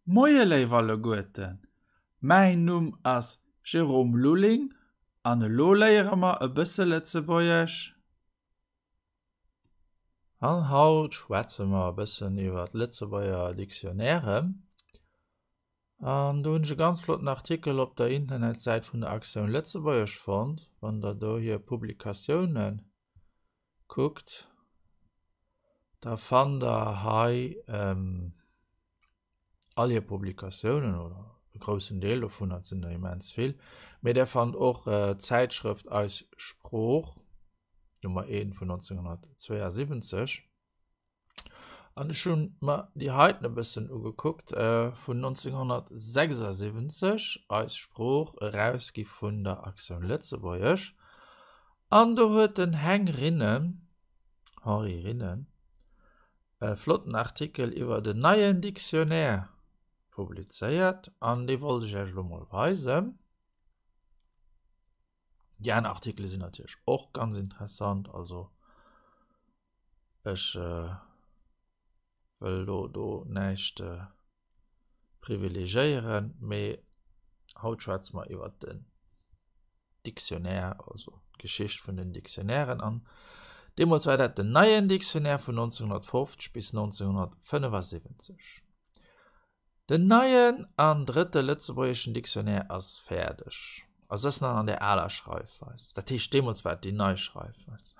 Moie léif alleguerten, mäin Numm ass Jérôme Lulling an elo léiere mer e bësse Lëtzebuergesch. An haut schwätze mer e bëssen iwwer d'Lëtzebuerger Dictionnairen. An do hunn ech e ganz flotten Artikel op der Internetsäit vun der Actioun Lëtzebuergesch fonnt. Wann der do hir Publikatiounen kuckt, da fannt der hei all hir Publikatiounen oder e groussen Deel dovunner, et sinn der immens vill, mee der fannt och d'Zäitschrëft Eis Sprooch, Nummer 1 vun 1972. An ech hunn mer déi heiten e bëssen ugekuckt, vun 1976, Eis Sprooch, erausgi vun der Actioun Lëtzebuergesch. An do huet den Heng Rinnen, Henri Rinnen, e flotten Artikel iwwer den neien Dictionnaire publizéiert an dee wollt ech Iech elo mol weisen. Déi aner Artikele sinn natierlech och ganz interessant, also Ech wëll elo do näischt privilegéieren, mee haut schwätze mer iwwert den Dictionnaire, also d'Geschicht vun den Dictionnairen. An deemools war dat den neien Dictionnaire vun 1950 bis 1975. Den neien an drëtte lëtzebuergeschen Dictionnaire ass fäerdeg. Also dat ass nach an där aler Schreifweis. Dat heescht, deemools war et déi nei Schreifweis.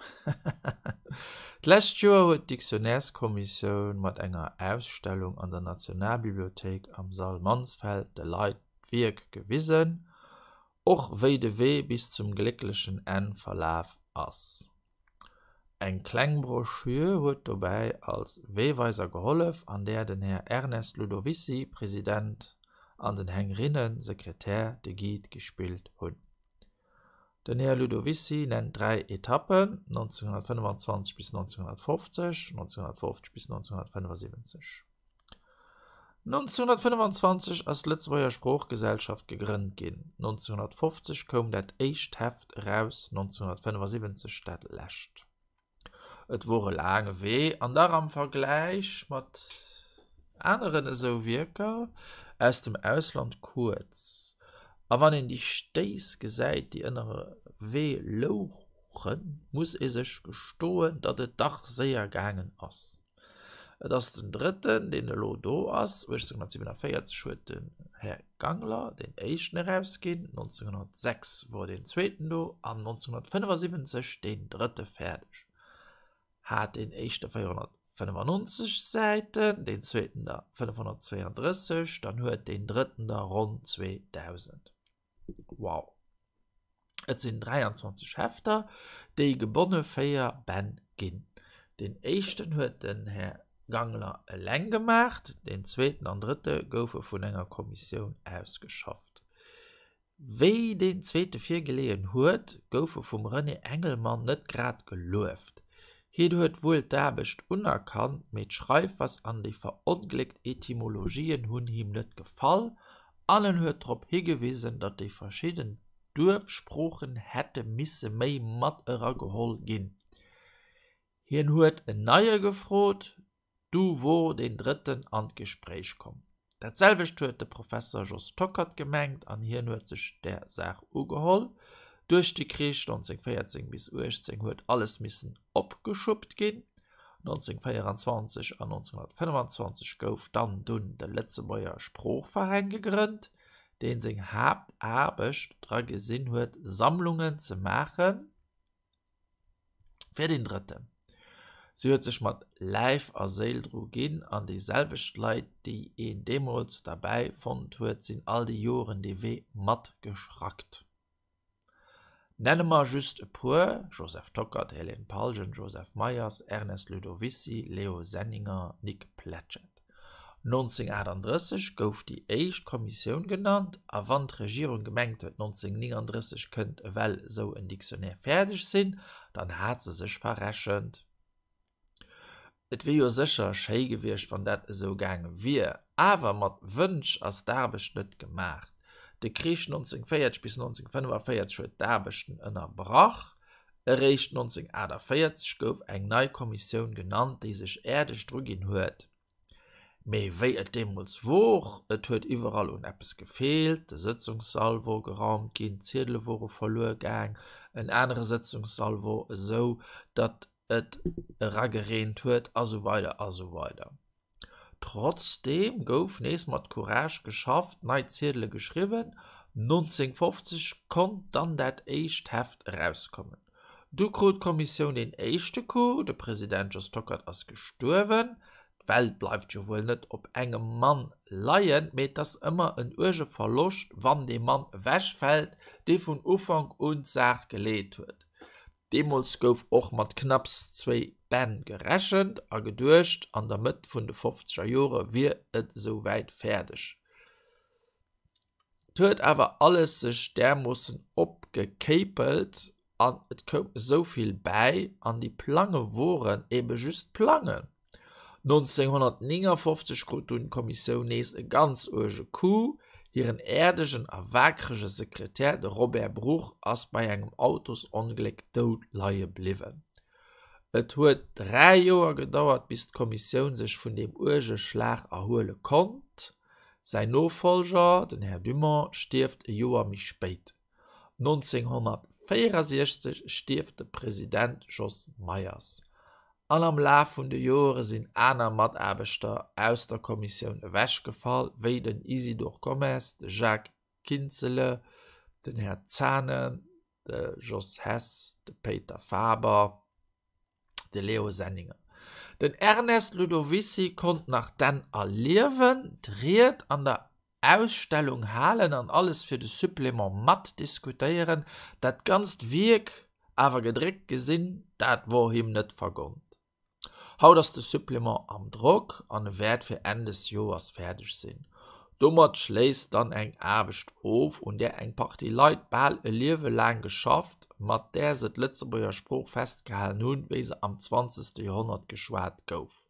D'lescht Joer huet d'Dictionnaireskommissioun mat enger Ausstellung an der Nationalbibliothéik am Sall Mansfeld de Leit d'Wierk gewisen, och wéi de Wee bis zum glécklechen Enn verlaf ass. Eng kleng Broschür huet dobäi als Weeweiser gehollef, an där den Här Ernest Ludovicy, President, an den Heng Rinnen, Sekretär, de Guide gespillt hunn. Den Här Ludovicy nennt 3 Etappen, 1925 bis 1950, 1950 bis 1975. 1925 ass d'Lëtzebuerger Sproochgesellschaft gegrënnt ginn. 1950 koum dat éischt Heft eraus, 1975 dat lescht. Et wor e laange Wee, an dach am Vergläich mat aneren esou Wierker aus dem Ausland kuerz. A wann een déi Stéiss gesäit, déi ënnerwee louchen, muss ee sech gestoen, datt et dach séier gaangen ass. Et ass den drëtten, deen elo do ass. 1847 huet den Här Gangler deen éischten erausginn, 1906 wor deen zweeten do an 1975 deen drëtte fäerdeg. Hat deen éischte 495 Säiten, deen zweeten der 532, dann huet deen drëtten der ronn 2000. Wow! Et sinn 23 Hefter, déi gebonne 4 Bänn ginn. Deen éischten huet den Här Gangler eleng gemaacht, deen zweeten an drëtte goufe vun enger Kommissioun ausgeschafft. Wéi deen zweete virgeleeën huet, gouf e vum René Engelmann net grad gelueft. Hien huet wuel d'Aarbecht unerkannt, mee d'Schreifweis an déi verongléckt Etymologien hunn him net gefall an en huet drop higewisen, datt déi verschidden Duerfsproochen hätte misse méi mat erageholl ginn. Hien huet en neie gefrot, du wor deen drëtten an d'Gespréich komm. Dat selwecht huet de Professer Jos Tockert gemengt an hien huet sech där Saach ugeholl. Duerch de Krich 1914 bis 18 huet alles missen opgeschuppt ginn. 1924 an 1925 gouf dann dunn de Lëtzebuerger Sproochveräin gegrënnt, deen seng Haaptaarbecht dra gesinn huet Sammlungen ze maachen fir deen Drëtten. Si huet sech mat Läif a Séil dru ginn an déi selwecht Leit, déi een deemools derbäi fonnt huet, sinn all déi Joren dee Wee matgeschrackt. Nenne mer just e puer, Joseph Tockert, Hélène Palgen, Joseph Meyers, Ernest Ludovicy, Léo Senninger, Nic Pletschette. 1938 gouf déi éischt Kommissioun genannt, a wann d'Regierung gemengt huet, 1939 kënnt ewell esou en Dictionnaire fäerdeg sinn, dann hat se sech verrechent. Et wier jo sécher schéi gewiescht, wann dat esou gaange wier, awer mat Wënsch ass d'Aarbecht net gemaach. De Krich 1940 bis 1945 huet d'Aarbechten ënnerbrach. Eréischt 1948 gouf eng nei Kommissioun genannt, déi sech äerdeg druginn huet. Mee wéi et deemools wor, et huet iwwerall un eppes gefeelt, de Sëtzungssall wor geraumt ginn, d'Ziedele wore verluer gaang, en anere Sëtzungssall wor esou, datt et eragereent huet, a sou weider a sou weider. Trotzdeem gouf nees mat Courage geschafft, nei Ziedele geschriwwen. 1950 konnt dann dat éischt Heft erauskommen. Du krut d'Kommissioun een éischte Coup, de President Jos Tockert ass gestuerwen. D'Welt bleift jo wuel net op engem Mann leien, mee et ass ëmmer en uerge Verloscht, wann dee Mann ewechfält, dee vun Ufank un d'Saach geleet huet. Deemools gouf och mat knapps zwéi Bänn gerechent a geduecht, an der Mëtt vun de fofzeger Jore wier et esou wäit fäerdeg. 't huet awer alles sech därmoossen opgekéipelt an et koum esou vill bäi an déi Plange woren ebe just Plangen. 1959 krut dunn d'Kommissioun nees e ganz uerge Coup, Hiren äerdegen a waakrege Sekretär, de Robert Bruch, ass bei engem Autosongléck dout leie bliwwen. Et huet 3 Joer gedauert, bis d'Kommissioun sech vun deem uerge Schlag erhuele konnt. Säin Nofollger, den Här Dumont, stierft e Joer méi spéit. 1964 stierft de President Jos Meyers. An am Laf vun de Joere sinn aner Mataarbechter aus der Kommissioun ewechgefall, wéi den Isidor Gomez, de Jacques Kinzele, den Här Zahne, de Jos Hess, de Péiter Faber, de Leo Senninger. Den Ernest Ludovicy konnt nach d'Enn erliewen, d'Ried an der Ausstellung halen an alles fir de Supplément matdiskutéieren, dat ganzt Wierk awer gedréckt gesinn, dat wor him net vergonnt. Haut ass de Supplément am Drock an e wäert fir Enn des Joers fäerdeg sinn. Domat schléisst dann eng Aarbecht of, un där eng Partie Leit bal e Liewe laang geschafft, mat där se d'Lëtzebuerger Sprooch festgehalen hunn, wéi se am zwanzegste Joerhonnert geschwat gouf.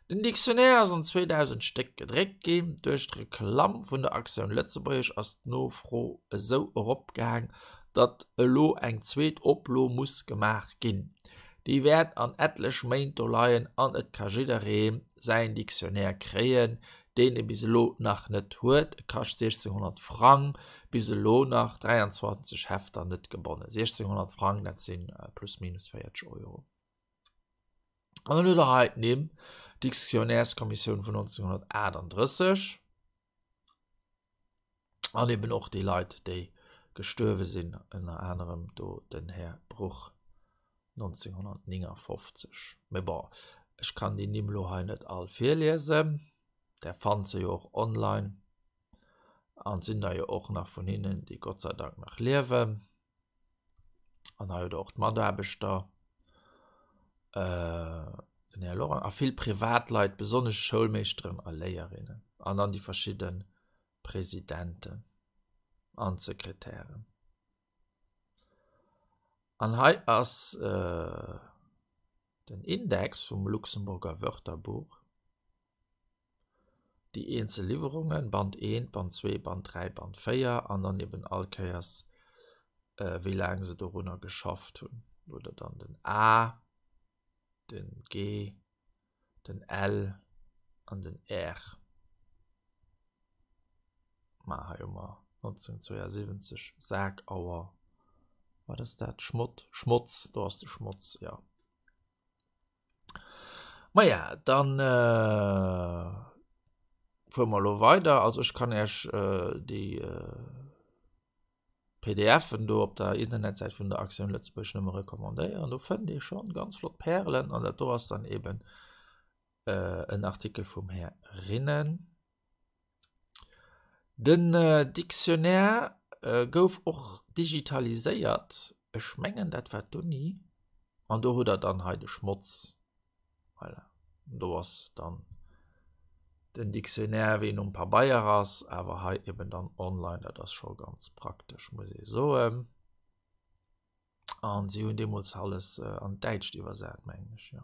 Den Dictionnaire ass an 2000 Stéck gedréckt ginn. Duerch d'Reklamm vun der Aktioun Lëtzebuergesch ass d'Nofro esou eropgaang, datt elo eng zweet Oplo muss gemaach ginn. Déi wäert an etlech Méint do leien an et ka jidderee säin Dictionnaire kréien, deen e bis elo nach net huet. E kascht 1600 Frang, bis elo nach 23 Hefter net gebonnen. 1600 Frang, dat si plus minus 40 Euro. An dann huet der hei d'Nimm, Dictionnaireskommissioun vun 1938 an eben och déi Leit, déi gestuerwe sinn, ënner anerem do den Här Bruch 1959. Mee bon, ech kann déi Nimm elo hei net all virliesen, där fannt se jo och online an et sinn der jo och nach vun hinnen, déi Gott sei Dank nach liewen. An hei huet der och d'Mataarbechter, den Här Lorang a vill Privatleit, besonnesch Schoulmeeschteren a Léierinnen an dann déi verschidde Presidenten an d'Sekretären. An hei ass den Index vum Luxemburger Wörterbuch. Déi eenzel Liwwerungen, Band 1, Band 2, Band 3, Band 4 an dann eben all Kéiers wéi laang se dorunner geschafft hunn. Oder dann den A, den G, den L an den R. Ma hei hu mer 1972, Saakauer, wat ass dat, Schmott, Schmotz, do ass de Schmotz, jo. Maja, dann fuere mer elo weider. Also ech kann Iech déi PDFen do op der Internetsäit vun der Aktioun Lëtzebuerg nëmme recommandéieren. Do fënnt ee schonn ganz flott Pärelen an dat do ass dann eben en Artikel vum Här Rinnen. Den Dictionnaire gouf och digitaliséiert, ech mengen dat war d'Uni, an do hutt der dann hei de Schmotz, voilà, do ass dann den Dictionnaire wéi en um Pabeier ass, awer hei eben dann online, dat ass scho ganz praktesch muss ee soen. An si hunn deemools alles an d'Däitscht iwwersat mengen ech, jo.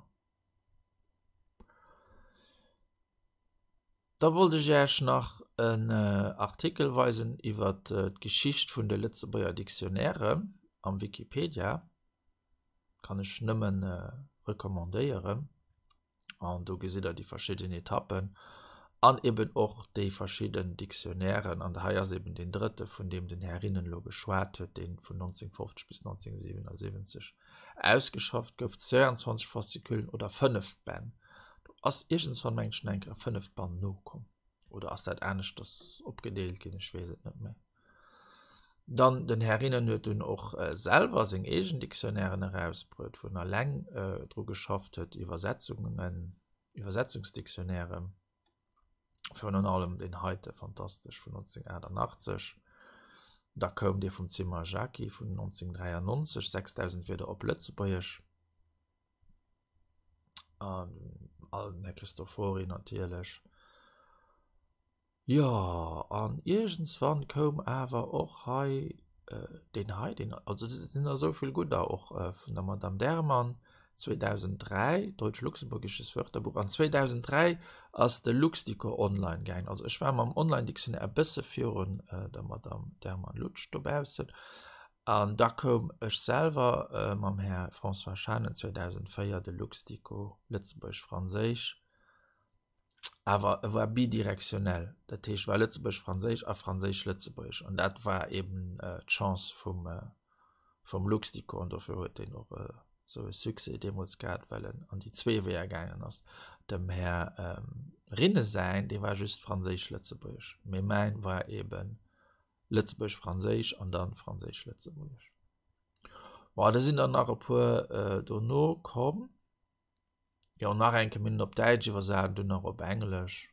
Da wollt ech Äech nach en Artikel weisen iwwer d'Geschicht vun de Lëtzebuerger Dictionnairen am Wikipedia. Kann ech nëmmen recommandéieren. An do gesitt der déi verschidden Etappen. An eben och déi verschidden Dictionnairen, an hei ass eben deen drëtte, vun deem den Här Rinnen elo geschwat huet, dee vun 1950 bis 1977 ausgeschafft gouf, 22 Fascicullen oder fënnef Bänn. Do ass iergendswann, mengen ech, nach eng Kéier e fënneft Band nokomm. Oder ass dat aneschters opgedeelt ginn? Ech weess et net méi. Dann den Här Rinnen huet dunn och selwer seng eegen Dictionnairen erausbruet, wou en eleng dru geschafft huet, Iwwersetzungen, Iwwersetzungsdictionnairen, virun allem deen heite fantastesch vun 1988. Da koum dee vum Zimmer Jacky vun 1993, 6000 Wierder op Lëtzebuergesch. An den Här Christofori natierlech. Jo, an iergendswann koum awer och hei deen hei, deen, also et sinn der esou vill gudder, och vun der Madame Derman 2003, Deutsch-Luxemburgisches Wörterbuch, an 2003 ass de Luxdico online gaangen. Also ech war mam Online-Dictionnaire e bësse virun der Madame Derman-Lutsch dobaussen. An da koum ech selwer mam Här François Schanen 2004 de Luxdico Lëtzebuergesch-Franséisch. Awer e war bidirektionell, dat heescht war Lëtzebuergesch-Franséisch a Franséisch-Lëtzebuergesch. An dat war eben d'Chance vum, vum Luxdico an dofir huet deen och esou e Succès deemools gehat, well en an déi zwee Weeër gaangen ass. Dem Här Rinne säin, dee war just Franséisch-Lëtzebuergesch, mee mäin war eben Lëtzebuergesch-Franséisch an dann Franséisch-Lëtzebuergesch. Bon, da sinn der nach e puer dono komm. Jo, nach eng Kéier, mir hunn op Däitsch iwwersat, dunn nach op Englesch.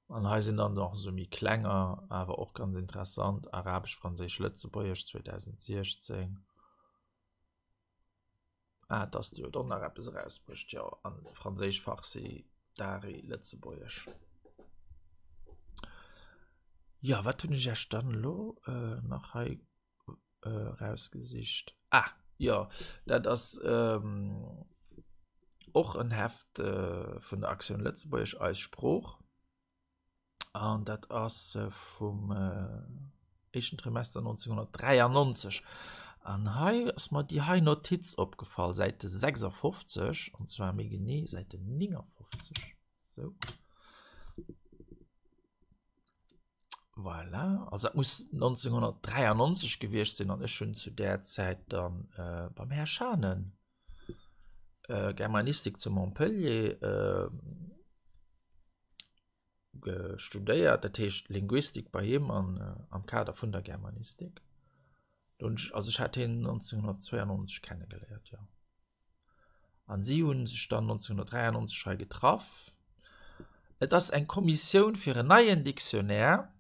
An hei sinn dann nach esou méi klenger, awer och ganz interessant, Arabesch, Franséisch, Lëtzebuergesch 2016. Ah, dass déi huet och nach eppes erausbruecht, jo, an Franséisch, Farsi, Dari, Lëtzebuergesch. Jo, wat hunn ech Iech dann elo nach hei rausgesicht. Ah, jo, dat ass ähm, och en Heft äh, vun der Aktioun Lëtzebuergesch, Eis Sprooch. An dat ass äh, vum äh, éischten Trimester 1993. An hei ass mer déi hei Notiz opgefall, Säite 56, an zwar méi genee Säite 59. Sou. Voilà, also dat muss 1993 gewiescht sinn an ech hunn zu där Zäit dann äh, beim Här Schanen äh, Germanistik zu Montpellier äh, studéiert, dat heescht Linguistik bei him an äh, am Kader vun der Germanistik. Also ech hat hien 1992 kennegeléiert, jo. An si hu sech dann 1993 hei getraff. Et ass eng Kommissioun fir en neien Dictionnaire,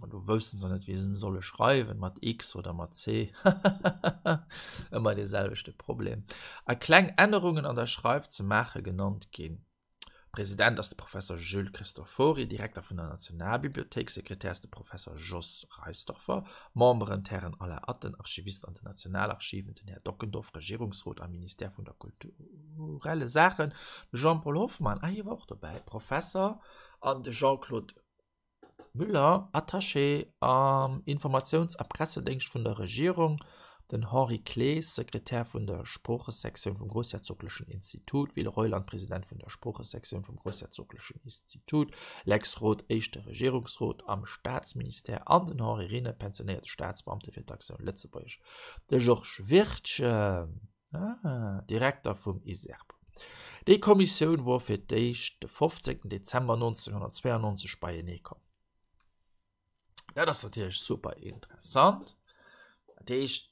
an do wousste se net, wéi se en solle schreiwen, mat X oder mat C, ëmmer dee selwechte Problem, a kleng Ännerungen an der Schreif ze maache genannt ginn. President ass de Professer Jules Christofori, Direkter vun der Nationalbibliothéik, Sekretär ass de Professer Jos Reisdorfer, Memberen d'Hären Alain Atten, Archivist an den Nationalarchiven, den Här Dockendorf, Regierungsrot am Ministère vun der kulturelle Saachen, de Jean-Paul Hoffmann, ah hie war och dobäi, Professer, an de Jean-Claude Müller, Attaché am Informatiouns a Pressedéngscht vun der Regierung, den Henri Klees, Sekretär vun der Sproochesektioun vum Groussherzoglechen Institut, Will Reuland, President vun der Sproochesektioun vum Groussherzoglechen Institut, Lex Roth, éischte Regierungsrot am Staatsministère, an den Henri Rinnen, pensionéierte Staatsbeamte fir d'Aktioun Lëtzebuergesch, de Georges Wirtgen. Ah, Direkter vum ISERP. Déi Kommissioun wor fir d'éischt de 15 Dezember 1992 beienee komm. Dat ass natierlech super interessant. Dat heescht,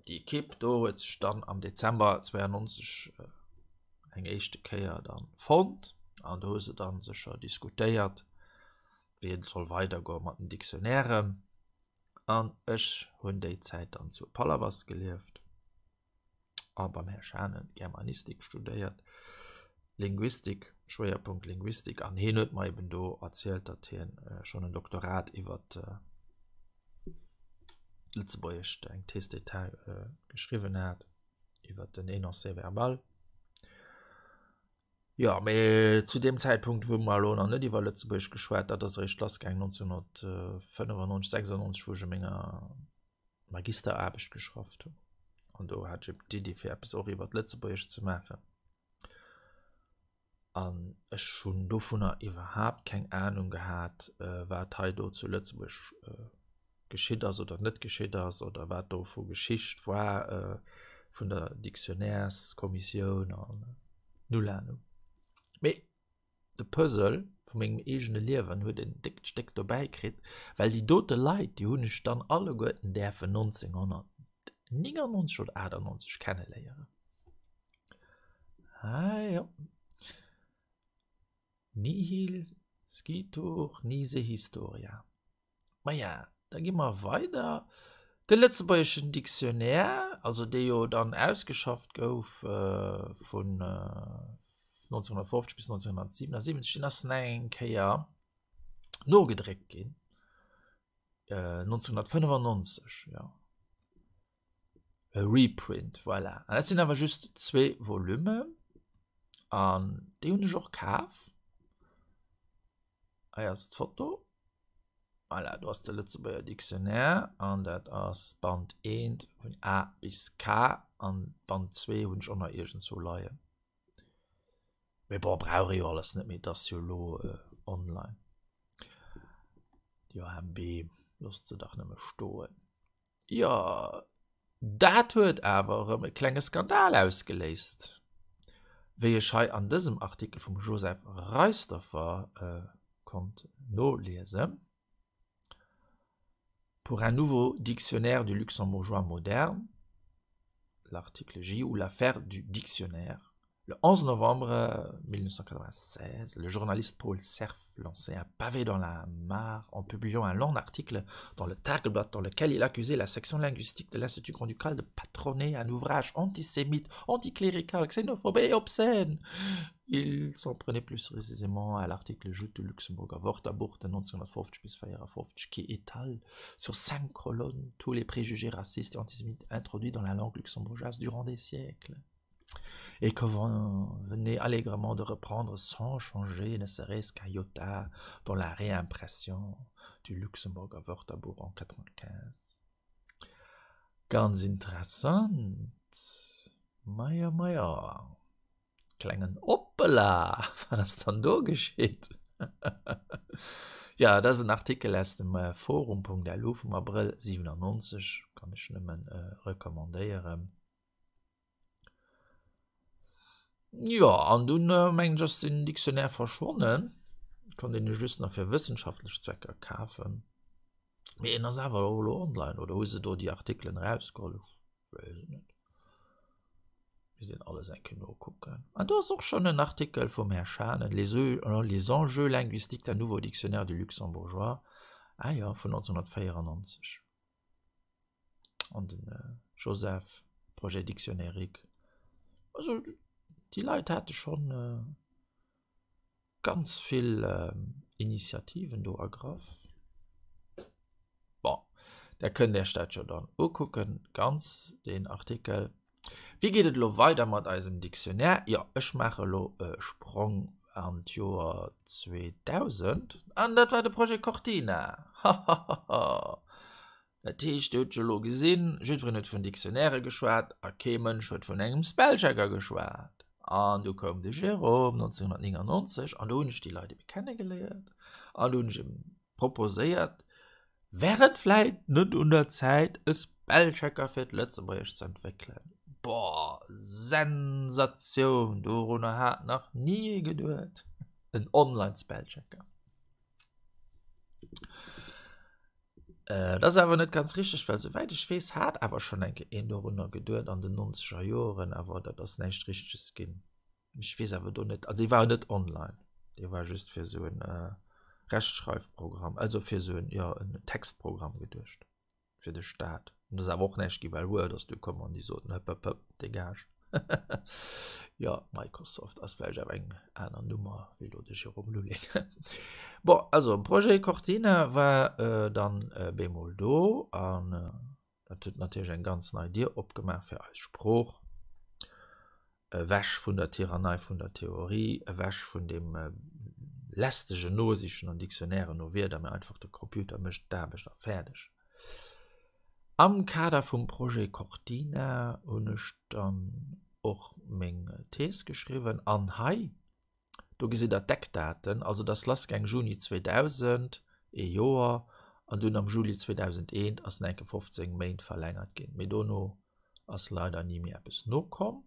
déi Ekipp do huet sech dann am Dezember 92 eng éischte Kéier dann fonnt an do hu se dann sécher diskutéiert, wéi et soll weidergoe mat den Dictionnairen. An ech hunn déi Zäit dann zu Palavas gelieft a beim Här Schanen Germanistik studéiert, Linguistik, Schwéierpunkt Linguistik. An hien huet mer eben do erzielt, datt hien schonn en Doktorat iwwer d'Lëtzebuergescht, eng Thèse d'état geschriwwen hat iwwer den Énoncé verbal. Jo, mee zu deem Zäitpunkt hu mer elo nach net iwwer Lëtzebuergesch geschwat. Dat ass eréischt lassgaangen 1995, 96, wou ech u menger Magisteraarbecht geschafft hunn. An do hat ech eben d'Iddi, fir eppes och iwwer d'Lëtzebuergescht ze maachen. An ech hunn dovunner iwwerhaapt keng Anung gehat, wat hei do zu Lëtzebuerg geschitt ass oder net geschitt ass oder wat do vu Geschicht war vun der Dictionnaireskommissioun an null Anung. Mee de Puzzle vu mengem eegene Liewen huet en déckt Stéck dobäi kritt, well déi dote Leit, déi hunn ech dann alleguerten däerfen 1999 oder 98 kenneléieren. Ah jo. Nihil scitur nisi historia. Maja, da gi mer weider. De lëtzebuergeschen Dictionnaire, also dee jo dann ausgeschafft gouf vun 1950 bis 1977, deen ass nach eng Kéier nogedréckt ginn, 1995, jo. E Reprint, voilà. An dat sinn awer just zwee Volumen an déi hunn ech och kaf. Hei ass d'Foto. Voilà, do ass de Lëtzebuerger Dictionnaire an dat ass Band 1 vun A bis K an Band 2 hunn ech och nach iergendzwou leien. Mee bon, brauch ee jo alles net méi, et ass jo elo online. Déi OMB, loosst se dach nëmme stoen. Jo, dat huet awer erëm e klenge Skandal ausgeléist, wéi ech hei an dësem Artikel vum Joseph Reisdorfer konnt noliesen. Pour un nouveau dictionnaire du luxembourgeois moderne, l'article J ou l'affaire du dictionnaire. Le 11 novembre 1996, le journaliste Paul Cerf lançait un pavé dans la mare en publiant un long article dans le Tageblatt dans lequel il accusait la section linguistique de l'Institut grand-ducal de patronner un ouvrage antisémite, anticlérical, xénophobe et obscène. Il s'en prenait plus précisément à l'article Joute du Luxemburger Wörterbuch de 1950 bis 54 qui étale sur cinq colonnes tous les préjugés racistes et antisémites introduits dans la langue luxembourgeoise durant des siècles et que venait allègrement de reprendre sans changer ne serait-ce qu'un iota dans la réimpression du Luxemburger Wörterbuch en 95. Ganz interessant. Maja, maja. Klengen Hoppela, wat ass dann do geschitt? Jo, dat ass en Artikel aus dem forum.lu vum Abrëll 97, kann ech nëmmen recommandéieren. Jo, an dunn mengen ech ass den Dictionnaire verschwonnen, konnt een e just nach fir wëssenschaftlech Zwecker kafen. Mee en ass awer och elo online, oder hu se do déi Artikelen erausgeholl? Ech weess et net. Mir sinn alles eng Kéier nokucken. An do ass och schonn en Artikel vum Här Schanen, Les, les enjeux linguistiques d'un nouveau dictionnaire du luxembourgeois, ah jo, vun 1994. An den Joseph, Projet dictionnairique. Also déi Leit hate schonn ganz vill Initiativen do ergraff. Bon, der kënnt Iech dat jo dann ukucken, ganz deen Artikel. Wéi geet et elo weider mat eisem Dictionnaire? Jo, ech maache elo e Sprong an d'Joer 2000, an dat war de Projet Cortina. Hahahaha. Dat heescht, Dir hutt jo elo gesinn, jiddwereen huet vun Dictionnairë geschwat a kee Mënsch huet vun engem Spellchecker geschwat. An du koum de Jérôme 1999 an do hunn ech déi Leit ebe kennegeléiert an do hunn ech em proposéiert, wär et vläit net un der Zäit, e Spellchecker fir d'Lëtzebuergescht ze entwéckelen? Boah, Sensatioun, dorunner hat nach ni ee geduet, en Online-Spellchecker. Dat ass awer net ganz richteg, well souwäit ech weess, hat awer schonn eng Kéier een dorunner geduet an den nonzeger Joren, awer dat ass näischt Richteges ginn. Ech weess awer do net, also dee war net online, dee war just fir esou en Rechtschreifprogramm, also fir esou en, jo, en Textprogramm geduecht. fir de Staat. An ass awer och näischt gi well Word ass du komm an déi soten hëpp hëpp hëpp dégage. Jo, Microsoft ass vläicht awer eng aner Nummer wéi elo de Jérôme Lulling. Bon, also Projet Cortina war äh, dann äh, bemol do an äh, dat huet natierlech eng ganz nei Dier opgemaach fir eis Sprooch. Ewech vun der Tyrannei vun der Theorie, ewech vun deem lästegen Nosichen an Dictionnairen no Wierder, mä einfach de Computer mécht d'Aarbecht a fäerdeg. Am Kader vum Projet Cortina hunn ech dann och meng Thees geschriwwen an hei. Do gesitt der d'Eckdaten, also et ass lassgaang Juni 2000, ee Joer, an dunn am Juli 2001 ass en enke 15 Méint verlängert ginn, mee dono ass leider ni méi eppes nokomm.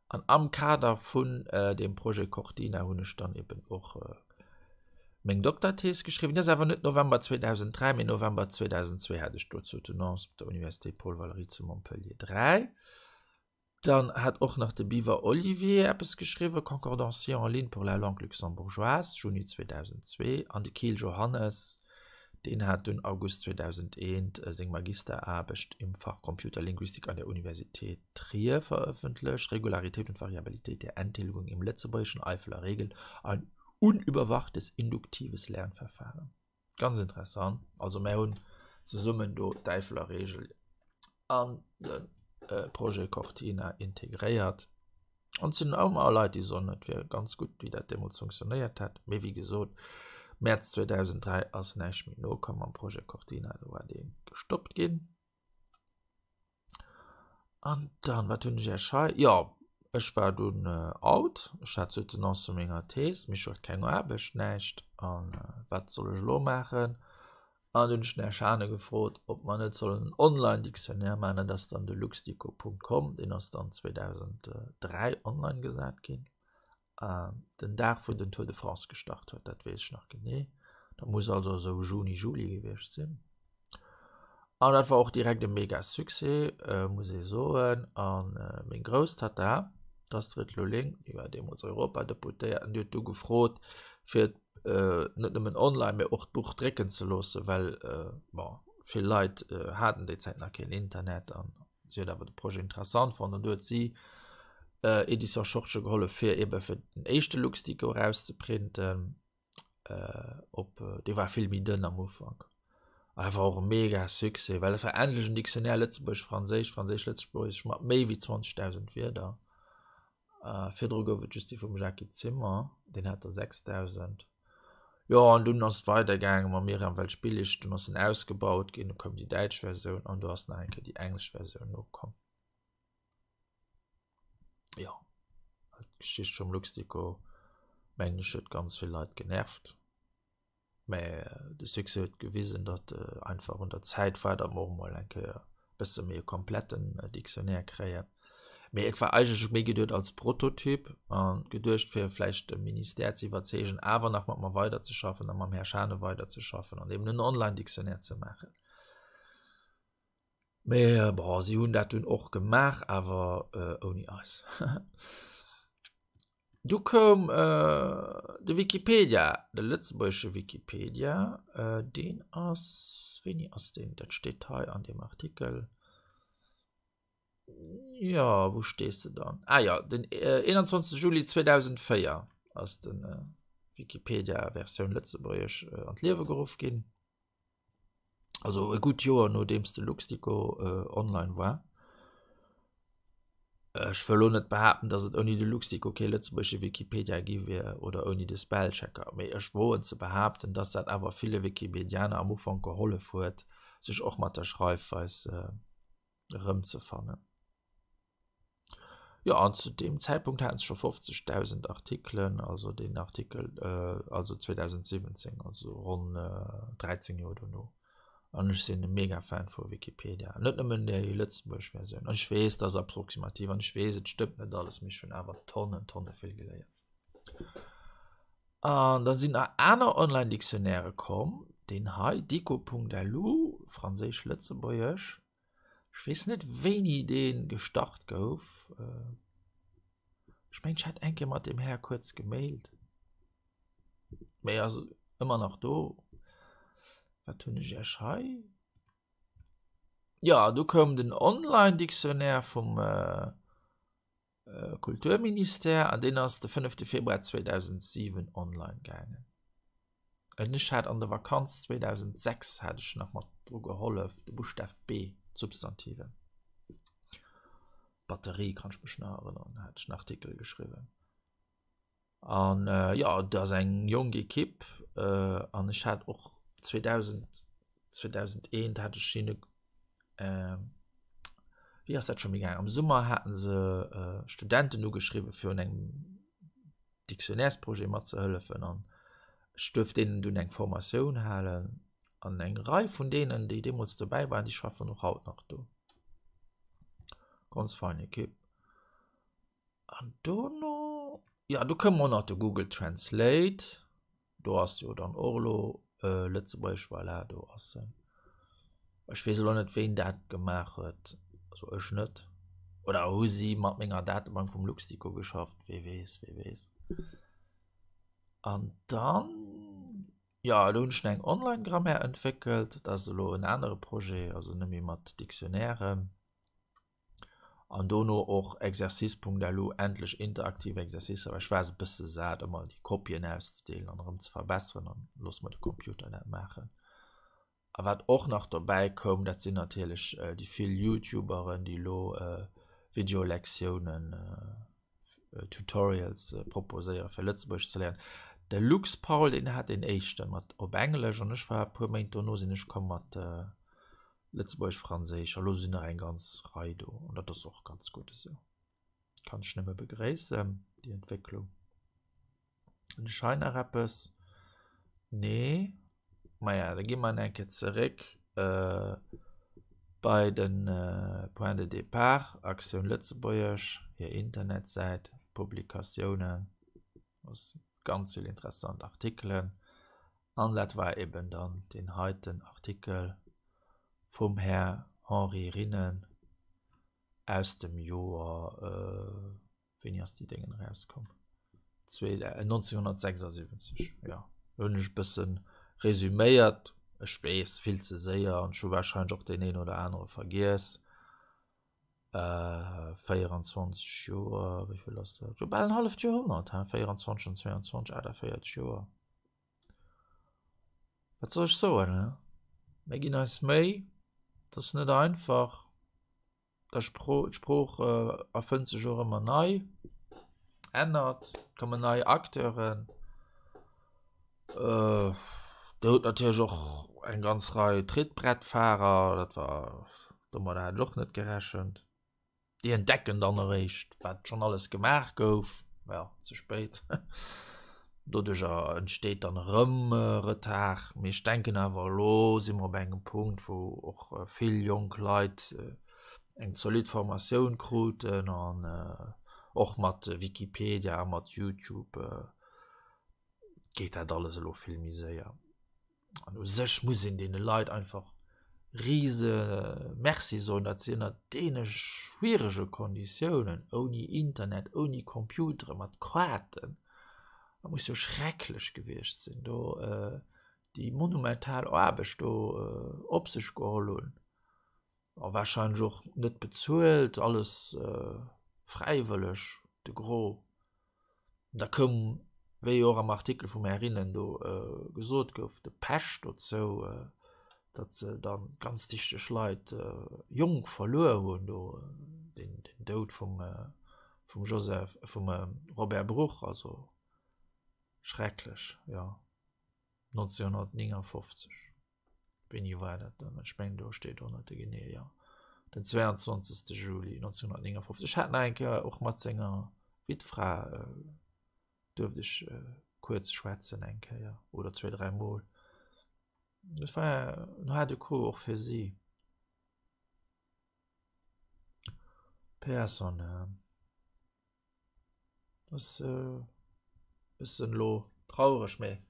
An am Kader vun deem Projet Cortina hunn ech dann eben och meng Dokterthees geschriwwen. Déi ass awer net November 2003, mee November 2002 hat ech do d'Soutenance op der Université Paul Valéry zu Montpellier 3. Dann hat och nach de Biwer Olivier eppes geschriwwen, Concordancier en ligne pour la langue luxembourgeoise, Juni 2002, an de Kiel Johannes, deen hat dunn August 2001 seng Magisteraarbecht im Fach Computerlinguistik an der Universität Trier verëffentlecht, Regularität und Variabilität der Endtilgung im Lëtzebuergeschen, Eifeler Regel, ein unüberwachtes induktives Lernverfahren. Ganz interessant. Also mär hunn zesummen do d'Äifeler Reegel an de Projet Cortina integréiert. An et sinn ëmmer Leit, déi soen, et wier ganz gutt, wéi dat deemools funktionéiert hätt. Mee wéi gesot, Mäerz 2003 ass näischt méi nokomm mam Projet Cortina, do war dee gestoppt ginn. An dann, wat hunn ech Iech hei? Jo, ech war dunn out. Ech hat Soutenance zu menger Thees, mee ech hat keng Aarbecht, näischt. An wat soll ech elo maachen? An dunn hunn ech den Här Schane gefrot, ob mer net sollen en Online-Dictionnaire maachen. Dat ass dann de luxdico.com, deen ass dann 2003 online gesat ginn. Den Dag, wou den Tour de France gestart huet, dat weess ech nach genee. Dat muss also esou Juni, Juli gewiescht sinn. An dat war och direkt e mega Succès, muss ee soen. A meng Grousstatta, d'Astrid Lulling, déi war deemools Europadeputéiert, an déi huet du gefrot, fir net nëmmen online, mee och d'Buch drécken ze loossen, well, bon, vill Leit haten déi Zäit nach keen Internet an Si huet awer de Projet interessant fonnt an du huet si äh, Edition Schortche gehollef fir eben fir den éischte Luxdico rauszeprinten. Äh, op äh, dee war vill méi dënn am Ufank. An dat war och e mega Succès, well et war endlech en Dictionnaire Lëtzebuergesch-Franséisch, Franséisch-Lëtzebuergesch mat méi wéi 20.000 Wierder. Äh, virdru gouf et just dee vum Jacques Zimmer, deen hat der 6.000. Jo, an dunn ass et weidergaange mam Myriam Welschbillig, dunn ass en ausgebaut ginn, du koum déi däitsch Versioun an du ass nach eng Kéier déi englesch Versioun nokomm. Jo, d'Geschicht vum Luxdico, mengen ech, huet ganz vill Leit genervt. Mä de Succès huet gewisen, datt einfach un der Zäit war, datt mer och emol eng Kéier e bësse méi e kompletten Dictionnaire kréien. Mee et war eigentlech méi geduet als Prototyp a geduecht, fir vläicht de Ministère ze iwwerzeegen, awer nach mat mer weiderzeschaffen a mam Här Schane weiderzeschaffen an eben en Online-Dictionnaire ze maachen. Mee bon, si hunn dat dunn och gemaach, awer ouni eis. Du koum de Wikipedia, de lëtzebuergesche Wikipedia, deen ass, wéini ass deen, dat steet hei an deem Artikel, jo, wou stees de dann? Ah jo, den 21 Juli 2004 ass de Wikipedia Versioun Lëtzebuergesch an d'Liewe geruff ginn. Also e gutt Joer nodeems de Luxdico online war. Ech wëll lo net behaapten, datt et ouni de Luxdico kee lëtzebuergesche Wikipedia gi wier oder ouni de Spellchecker, mee ech woen ze behaapten, datt dat awer ville Wikipedianer am Ufank gehollef huet, sech och mat der Schreifweis erëmzefannen. Jo, an zu deem Zäitpunkt haten se scho 50.000 Artikelen, also deen Artikel, also 2017, also ronn 13 Joer dono. An ech sinn e mega Fan vu Wikipedia, net nëmmen déi lëtzebuergesch Versioun. An ech weess, dat ass approximativ an ech weess, et stëmmt net alles, mee ech hunn awer Tonnen, Tonne vill geléiert. An da sinn nach aner Online-Dictionnairë komm, deen hei, dico.lu, franséisch-lëtzebuergesch. Ech weess net wéini dee gestart gouf. Ech mengen ech hat eng Kéier mat deem Här kuerz gemailt. Mee ass ëmmer nach do. Wat hunn ech Iech hei? Jo, do koum den Online-Dictionnaire vum Kulturministère an deen ass de fënnefte Februar 2007 online gaangen. An ech hat an der Vakanz 2006 hat ech nach mat dru gehollef, de Buschtaf B, d'Substantiven. Batterie kann ech mech nach erënneren, hat ech en Artikel geschriwwen. An jo, et ass eng jonk Ekipp an ech hat och 2000, 2001 hat ech hinne wéi ass dat scho méi gaangen? Am Summer haten se Studenten ugeschriwwen fir un engem. Dictionnairesprojet matzehëllefen an ech duerft deenen dunn eng Formatioun halen an eng Rei vun deenen, déi deemools dobäi waren, déi schaffen och haut nach do. Ganz fein Ekipp. An dono, ja, do koum och nach de Google Translate. Do ass jo dann och elo Lëtzebuergesch, voilà, do ass en. Ech weess elo net, ween dat gemaach huet, also ech net. Oder hu si mat menger Datebank vum Luxdico geschafft, wee weess, wee weess. An dann, jo, do hunn ech nach eng Online-Grammaire entwéckelt, dat ass elo en anere Projet, also net méi mat Dictionnairen. An dono och Exercice.lu, endlech interaktiv Exercicer, well ech war se e bësse sat, ëmmer déi Kopien auszedeelen an erëm ze verbesseren an loosse mer de Computer dat maachen. A wat och nach dobäi koum, dat sinn natierlech déi vill Youtuberen, déi elo Videolektiounen, Tutorials proposéiere fir Lëtzebuergesch ze léieren. De Lux Paul, deen hat deen éischte mat op Englesch an ech war e puer Méint dono sinn ech komm mat Lëtzebuergesch, Franséisch, a lo sinn nach eng ganz Rei do an dat ass och ganz gutt esou. Kann ech nëmme begréissen, déi Entwécklung. Hunn ech hei nach eppes? Nee. Maja, da gi mer eng Kéier zeréck bei de Point de départ, Aktioun Lëtzebuergesch, hir Internetsäit, Publikatiounen. Ass ganz vill interessant Artikelen. An dat war eben dann deen heiten Artikel vum Här Henri Rinnen aus dem Joer, wéini ass déi Déngen erauskomm? 1976, jo. Do hunn ech e bësse resüméiert. Ech weess, vill ze séier an ech hu warscheinlech och deen een oder anere vergiess. 24 Joer, wéi vill ass dat? Jo, bal en halleft Joerhonnert, he? 24 an 22, 48 Joer. Wat soll ech soen, he? Mir ginn eis Méi, et ass net einfach. D'Sprooch erfënnt sech och ëmmer nei, ännert, et kommen nei Acteuren. Dir hutt natierlech och eng ganz Rei Trittbrettfahrer, dat war, domadder hat ech och net gerechent. Déi entdecken dann eréischt, wat schonn alles gemaach gouf, ja, ze spéit. Doduercher entsteet dann erëm Retard. Mee ech denken awer, elo si mer op engem Punkt, wou och vill jonk Leit eng zolidd Formatioun kruten an och mat Wikipedia a mat Youtube geet dat alles elo vill méi séier. An u sech muss een deene Leit einfach rise Merci soen, datt si ënner deene schwierege Konditiounen, ouni Internet, ouni Computere, mat Kaarten, dat muss jo schrecklech gewiescht sinn, do déi monumental Aarbecht do op sech geholl hunn. A warscheinlech och net bezuelt, alles fräiwëlleg, de Gros. Da koum, wéi och am Artikel vum Här Rinnen do gesot gouf, de Pech dozou, datt se da ganz dichteg Leit jonk verluer hunn, do den Doud vum Joseph, vum Robert Bruch, also schrecklech, jo, 1959. Wéini war dat dann? Ech mengen do steet och net de genee, jo. Den 22. Juli 1959. Ech hat nach eng Kéier och mat senger Wittfra duerft ech kuerz schwätzen eng Kéier oder zwéi, dräi Mol. Dat war en haarde Coup och fir si. Paix à son âme. Ass e bëssen elo traureg, mee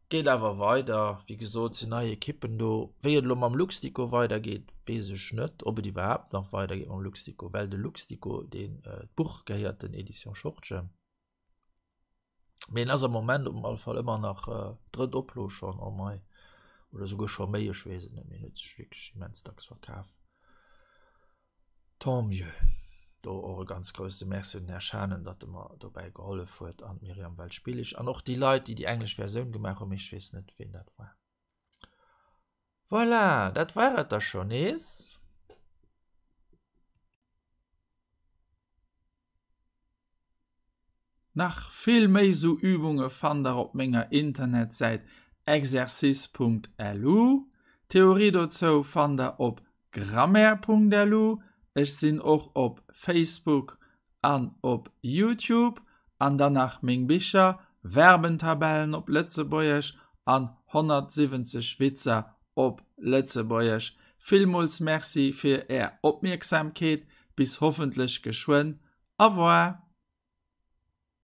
geet awer weider. Wéi gesot sinn nei Ekippen do. Wéi et elo mam Luxdico weidergeet, weess ech net, ob et iwwerhaapt nach weidergeet mam Luxdico, well de Luxdico, deen d'Buch gehéiert den Editions Schortgen. Mee en ass am Moment op alle Fall ëmmer nach drëtt Oplo schonn, oh mei, oder souguer scho méi, ech weess et net, mee en huet sech wierklech immens dacks verkaf. Tant mieux. Do och e ganz grousse Merci un den Här Schanen, datt e mer dobäi gehollef huet, an d'Myriam Welsch-Billig an och déi Leit, déi déi englesch Versioun gemaach hunn, mee ech weess net, ween dat war. Voilà, dat war et da scho nees. Nach vill méi sou Übunge fannt der op menger Internetsäit exercice.lu. D'Theorie dozou fannt der op grammaire.lu. Ech sinn och op Facebook an op Youtube. An dann nach meng Bicher, Verbentabellen op Lëtzebuergesch an 170 Witzer op Lëtzebuergesch. Villmools Merci fir Är Opmierksamkeet. Bis hoffentlech geschwënn. Au revoir.